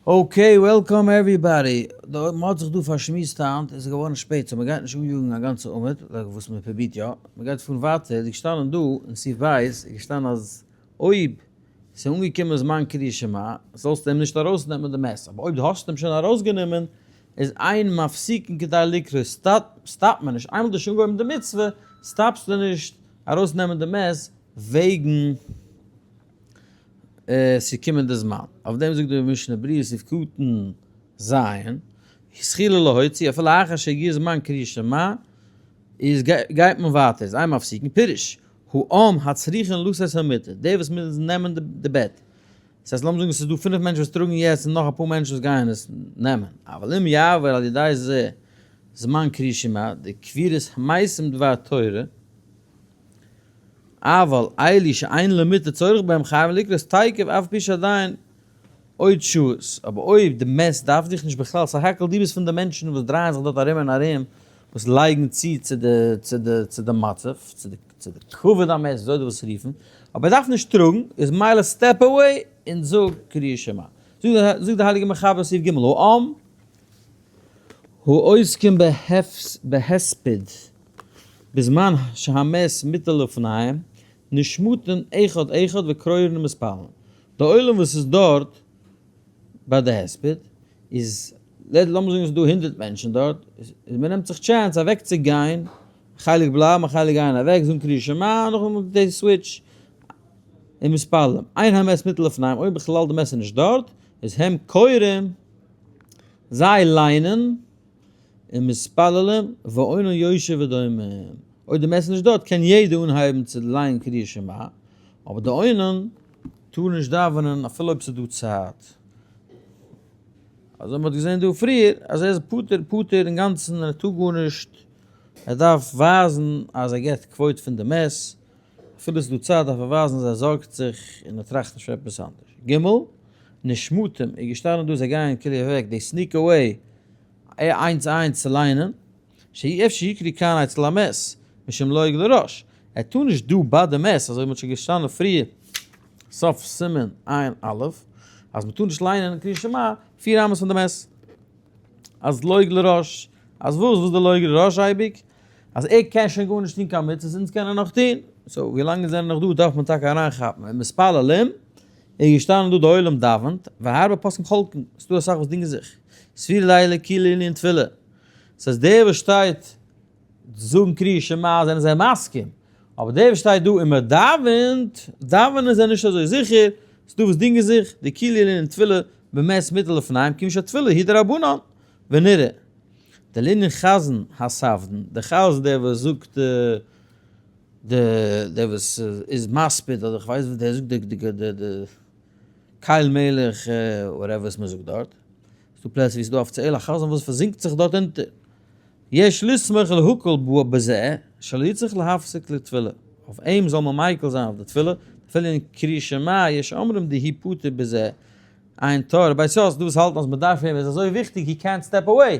Okay, welcome everybody. מען האט זיך דא פארשמועסט היינט, עס איז געווארן שפעט, so מען גייט נישט אניאגן א גאנצע עמוד, like וואס מען פרובירט יא. מען גייט פארן ווייטער, איז געשטאנען דא אין סעיף ב', איז געשטאנען אז אויב עס איז אנגעקומען זמן קריאת שמע, זאלסטו אים נישט ארויסנעמען די מת, אבער אויב דו האסט אים שוין ארויסגענומען, איז אין מפסיקין כדי לקרות, stop ט מען נישט, איינמאל דו האסט שוין אנגעהויבן די מצוה, stop סטו נישט ארויסנעמען די מת וועגן ס'איז קומען די זמן. אויף דעם זאגט די משנה ברורה סעיף קטן ז, התחילו להוציא אפילו אחר שהגיע זמן קריאת שמע, איז גייט מען ווייטער, איז אין מפסיקין, פירוש, העם הצריכין לשאת המיטה, די וואס מוזן נעמען די בעט, דאס הייסט לאמיר זאגן עס איז דא פינף מענטשן וואס טראגן יעצט און נאך אפאר מענטשן וואס גייען עס נעמען, אבל אם יעבור על ידי זה זמן קריאת שמע, די קבירת המתים דבר תורה, אבל אלו שאין למיטה צורך בהם חייבים לקרות תיכף אף על פי שעדיין עוד שעות, אבער אויב די מת דארף דיך נישט בכלל, סך הכל דו ביסט פון די מענטשן וואס דרייען זיך דארט ארום און ארום, וואס לייגן צו צו די צו די צו די מצב, צו די צו די כבוד המת, וויאזוי דו ווילסט רופן, אבער ער דארף נישט טראגן, איז מילא step away און זאג קריאת שמע. זאגט די הייליגע מחבר סעיף ג' העם העוסקים בהספד בזמן שהמת מוטל לפניהם נשמטין אחד אחד וקורין ומתפללין, די עולם וואס איז דארט ביי די הספד איז, לאמיר זאגן עס איז דא הונדרעט מענטשן דארט, איז מען נעמט זיך chance אוועק צו גיין, א חלק בלייבן א חלק גייען אוועק, זאגן קריאת שמע, נאכדעם די switch און מתפללים, אין המת מוטל לפניהם, אויב בכלל די מת איז נישט דארט, איז הם קורין, זיי ליינען. און מתפללים ואונן יושב ודומם, אויב די מת איז נישט דארט קען יעדער אנהייבן צו לייענען קריאת שמע, אבער די אונן טאר נישט דאווענען אפילו אויב ס'איז דא צייט. אזוי מ'האט געזען דא פריער אז ער איז פטור פטור אינגאנצן און ער טאר גארנישט, ער דארף ווייזן אז ער געבט כבוד פון די מת, אפילו ס'איז דא צייט דארף ער ווייזן אז ער זארגט זיך און ער טראכט נישט פון עפעס אנדערש. ג. נשמטים איז געשטאנען דא זיי גייען כאילו אוועק, they sneak away איינס איינס צו ליינען, שאי אפשר יקראו כאן אצל המת, משום לועג לרש, ער טאר נישט דא ביי די מת, אזוי ווי מ'האט שוין געשטאנען פריער סוף סימן עיין א', אז מ'טאר נישט ליינען קריאת שמע פיר אמות פון די מת, אז לועג לרש, אז וואס, וואס איז די לועג לרש אייביג? אז ער קען שוין גארנישט טון קיין מצוות, אונז קענען נאך טון, so ווילאנג אונז זענען נאך דא דארף מען טאקע אריינכאפן, און מתפללים איז געשטאנען דא די עולם דאווענט, והרבה פוסקים חולקין, ס'דא אסאך וואס דינגען זיך, סבירא ליה לקולא לענין תפילה, ס'הייסט דער וואס שטייט זאגן קריאת שמע זענען זיי מסכים, אבער דער וואס שטייט דא און מען דאווענט, דאווענען זענען נישט אזוי זיכער, ס'דא וואס דינגען זיך, דקולא לענין תפילה במת מוטל לפניהם כיוון שהתפילה היא דרבנן, ונראה. דלענין חזן הספדן, דער חזן דער וואס זאגט די דער וואס איז מספיד אדער כ'ווייס וואס דער זאגט די די די די קל מלך whatever וואס מ'זאגט דארט, ס'דא פלעצער ווי ס'דא אפיציעל א חזן וואס פארזינקט זיך דארט אונטער, יש לסמוך להקל בזה שלא יצטרך להפסיק לתפילה, אויף אים זאל מען מיקל זיין אויף די תפילה, אפילו אין קריאת שמע יש אומרים דהוא פטור בזה, עיין טור בית יוסף, דא וואס האלטן אז מ'דארף אים איז אזוי וויכטיג הי קענט סטעפ אוועי,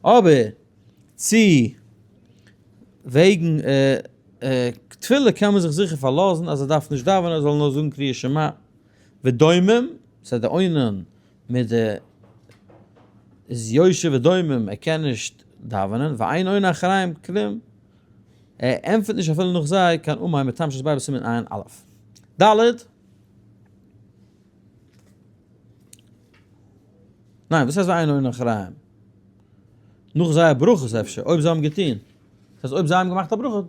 אבער צו וועגן תפילה קען מען זיך זיכער פארלאזן אז ער דארף נישט דאווענען ער זאל נאר זאגן קריאת שמע ודומם, ס'הייסט די אונן מיט די איז יושב ודומם ער קען נישט דאווענען, ואין עונה אחריהם כלום, ער ענטפערט נישט אפילו נאך זיי קיין אמן מטעם שסבאי בסימן עיין א'. ד. ניין, וואס הייסט ואין עונה אחריהם? נאך זייער ברכות אפשר, אויב זיי האבן געטון. דאס הייסט אויב זיי האבן געמאכט א ברכה,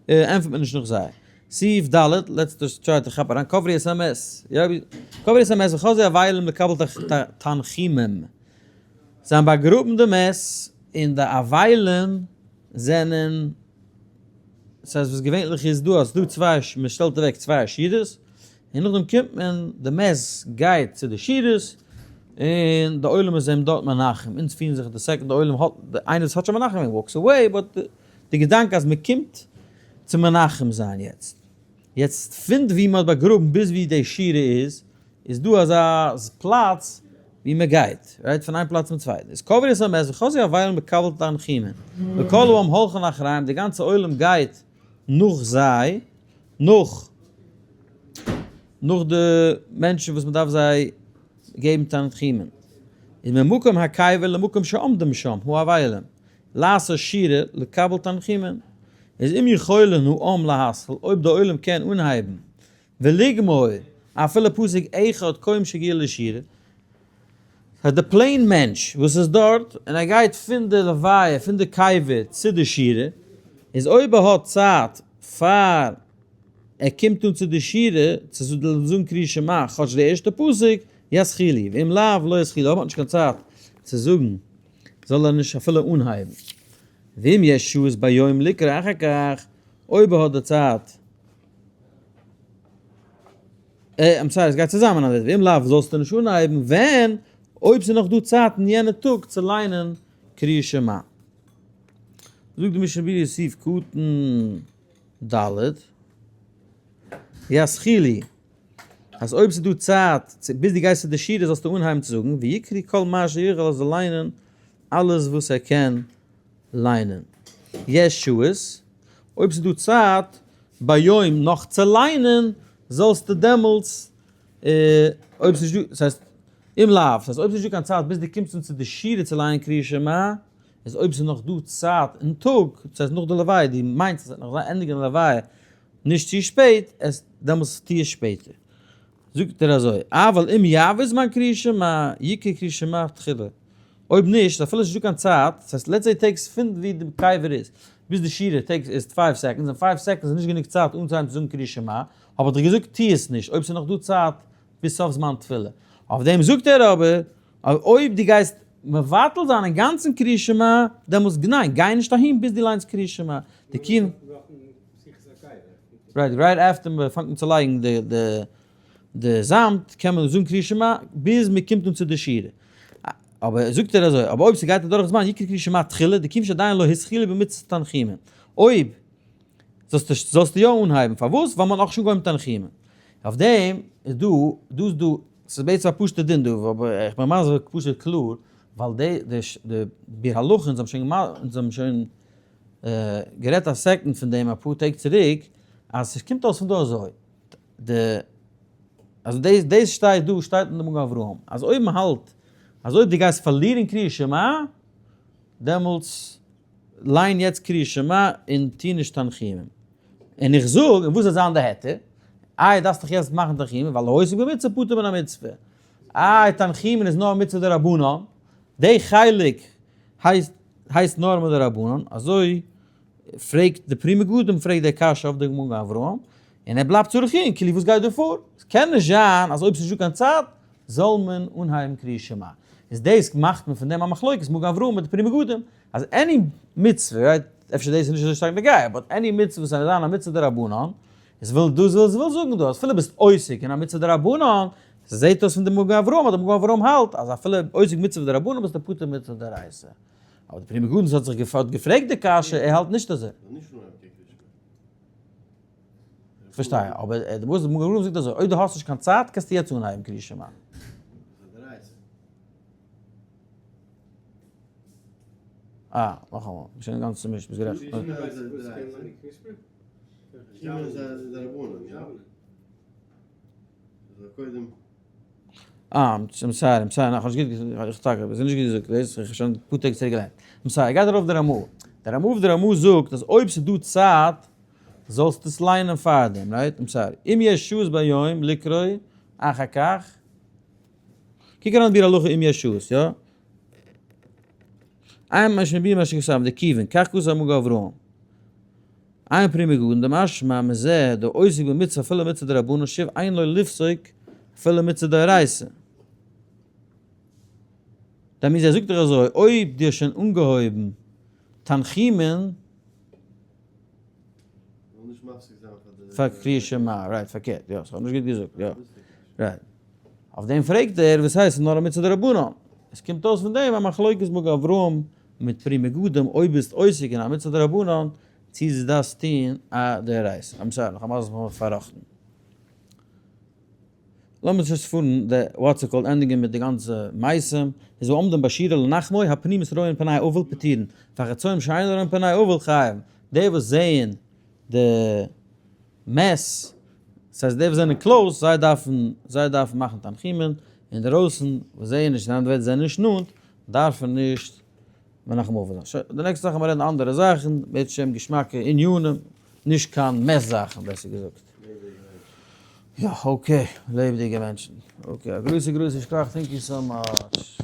ענטפערט מען נישט נאך זיי. סעיף ד', let's just try to כאפ אריין, קברו את המת. יא, קברו את המת וחזרו אבלים לקבל תנחומים. זיי האבן באגראבן די מת, און די אבלים זענען, דאס הייסט וואס געווענליך איז דא, אז ס'דא צוויי, מען שטעלט אוועק צוויי שורות, און נאכדעם קומט מען, די מת גייט צו די שורות, און די עולם איז אים דארט מנחם, אונז פירן זיך די second די עולם האט, איינער וואס האט שוין מנחם געווען walks away, but די געדאנק אז מען קומט צו מנחם זיין יעצט, יעצט פון ווי מען האט באגראבן ביז ווי די שורה איז, איז דא אזא פלאץ ווי מען גייט, right, פון איין פלאץ צום צווייטן, איז קברו את המת וחזרו אבלים לקבל תנחומין, וכל העם הולכין אחריהם, די גאנצע עולם גייט נאך זיי, נאך נאך די מענטשן וואס מען דארף זיי געבן תנחומין. איז ממקום הקבר למקום שעומדים שם האבלים, לעשות שורה לקבל תנחומין, איז אם יכולין העם להתחיל, אויב די עולם קען אנהייבן, ולגמור, אפילו פסוק אחד קודם שיגיע לשורה, אז די plain מענטש וואס איז דארט און ער גייט פון די לוויה פון די קבר צו די שורה, איז אויב ער האט צייט פאר ער קומט אן צו די שורה צו זאגן קריאת שמע כאטש די ערשטע פסוק, יתחילו, ואם לאו לא יתחילו, אויב האט נישט קיין צייט צו זאגן זאל ער נישט אפילו אנהייבן. ואם יש שהות ביום לקרוא אחר כך, אויב ער האט די צייט, I'm sorry, עס גייט צוזאמען אזוי, ואם לאו זאלסטו נישט אנהייבן ווען, אויב ס'איז נאך דא צייט אין יענע טאג צו ליינען קריאת שמע. זאגט די משנה ברורה סעיף קטן ד', יתחילו, אז אויב ס'איז דא צייט צו ביז דו גייסט צו די שורה זאלסטו אנהייבן צו זאגן ויקרא כל מה שיכול ער זאל ליינען אלעס וואס ער קען ליינען. יש שהות, אויב ס'איז דא צייט ביום נאך צו ליינען זאלסטו דעמאלטס, אויב ס'איז נישט דא, ס'הייסט אם לאו, ס'הייסט אויב ס'איז נישט דא קיין צייט ביז דו קומסט אן צו די שורה צו ליינען קריאת שמע, איז אויב ס'איז נאך דא צייט אין טאג, ס'הייסט נאך די לוויה, דו מיינסט אז ס'וועט נאך זיין ענדיגן די לוויה נישט צו שפעט, עס דעמאלטס טו עס שפעטער. זאגט ער אזוי, אבל אם יעבור זמן קריאת שמע, יקרא קריאת שמע תחילה. אויב נישט, אפילו עס איז נישטא קיין צייט, ס'הייסט let's say takes פון ווי די קבר איז ביז די שורה takes איז five seconds, און five seconds איז נישט גענוג צייט אנצוהייבן צו זאגן קריאת שמע, האב איך דיר געזאגט טו עס נישט אויב ס'איז נאך דא צייט ביז סוף זמן תפילה. אויף דעם זאגט ער אבער, אז אויב דו גייסט מבטל זיין אינגאנצן קריאת שמע, דעמאלטס ניין, גיי נישט אהין ביז דו ליינסט קריאת שמע. די קינד. right, right after מען פאנגט אן צו לייגן די די די זאמד קען מען זאגן קריאת שמע ביז מען קומט אן צו די שורה. אבער זאגט ער אזוי, אבער אויב ס'גייט אדורך זמן יקרא קריאת שמע תחילה, דכיון שעדיין לא התחילו במצות תנחומין. אויב זאלסטו זאלסטו יא אנהייבן, פארוואס? ווייל מען האט נאכנישט אנגעהויבן תנחומין. אויף דעם איז דא, דא איז דא, ס'איז בעצם א פשוט'ע דין דא, אבער איך בין מסביר פשוט קלאר, ווייל די די די ביאור הלכה אונז האבן שוין אונז האבן שוין גערעדט א second פון דעם אפאר טעג צוריק, אז ס'קומט אויס פון דא אזוי, די אז דאס דאס שטייט דא שטייט אין די מגן אברהם, אז אויב מ'האלט אז אויב דו גייסט פארלירן קריאת שמע, דעמאלטס ליין יעצט קריאת שמע און טו נישט תנחומין. און איך זאג, און וואס וועט זיין די היתר? איי דארפסט דאך יעצט מאכן תנחומין, ווייל העוסק במצוה פטור מן המצוה. איי תנחומין איז נאר מצוה דרבנן, די חלק הייסט הייסט נאר מדרבנן, אזוי פרעגט די פרי מגדים פרעגט די קשיא אויף די מגן אברהם, און ער בלייבט צריך עיון, כאילו וואס גייט דא פאר? עס קען נישט זיין אז אויב ס'איז נישטא קיין צייט זאל מען אנהייבן קריאת שמע. איז דאס מאכט מען פון דעם א מחלוקת מגן אברהם מיט די פרי מגדים, אז any מצוה, right, אפשר דאס איז נישט אזוי שטארק נוגע, but any מצוה וואס זאל זיין א מצוה דרבנן, איז וויל דאס וויל וויל זאגן דא אז אפילו ביסט עוסק אין א מצוה דרבנן, ס'זעהט אויס פון די מגן אברהם אז די מגן אברהם האלט אז אפילו עוסק מצוה דרבנן ביסטו פטור מצוה דאורייתא. אבער די פרי מגדים האט זיך האט געפרעגט די קשיא, ער האלט נישט אזוי. כ'פארשטיי, אבער די מגן אברהם זאגט אזוי, אויב דו האסט נישט קיין צייט קענסטו יעצט אנהייבן קריאת שמע. אה, נאכאמאל, כ'בין שוין אינגאנצן צומישט, ביסט גערעכט. אה, I'm sorry, I'm sorry, נאך נישט גוט, איך טאקע, עס איז נישט גוט געזאגט, דאס איך שוין פאר טעג צוריק געליינט. I'm sorry, גייט ארויף די רמא. די רמא אויף די רמא זאגט אז אויב ס'איז דא צייט, זאלסטו עס ליינען פארדעם, right? I'm sorry. אם יש שהות ביום לקרוא אחר כך. קוק אריין ביאור הלכה אם יש שהות, יא? עיין משנה ברורה מה שכתב דכיון כך כתב מגן אברהם. עיין פרי מגדים דמשמע מזה דעוסק במצוה אפילו מצוה דרבנן שוב אין לו לפסוק אפילו מצוה דאורייתא. דער מזה זאגט דאך אזוי אויב דו האסט שוין אנגעהויבן תנחומין פאר קריאת שמע, right פארקערט יא, ס'האט נישט גוט געזאגט יא, right. אויף דעם פרעגט ער וואס הייסט ס'איז נאר א מצוה דרבנן? עס קומט אויס פון דעם א מחלוקת מגן אברהם מיט פרי מגדים אויב ביסט עוסק אין א מצוה דרבנן צו דו דארפסט טוהן א דאורייתא. I'm sorry, נאכאמאל זיך מיר פארראכטן. לאמיר just פארן די what's it called ענדיגן מיט די גאנצע מעשים, איז העומדים בשורה לנחמו הפנימית רואין פני אבל פטורין, והחצאים שאינן רואין פני אבל חייבין, די וואס זעען די מת, ס'הייסט די וואס זענען close, זיי דארפן, זיי דארפן מאכן תנחומין, אינדערויסן וואס זעען נישט, אין אנדערע ווערטער זענען נישט נאנט, דארפן נישט מנחם אבל זיין. שוין, די next זאך וועלן מיר רעדן אנדערע זאכן, בעזרת השם געשמאקע ענינים, נישט קיין מת זאכן בעסער געזאגט. יא, okay, לעבעדיגע מענטשן. Okay, א גרויסע גרויסע שכח, thank you so much.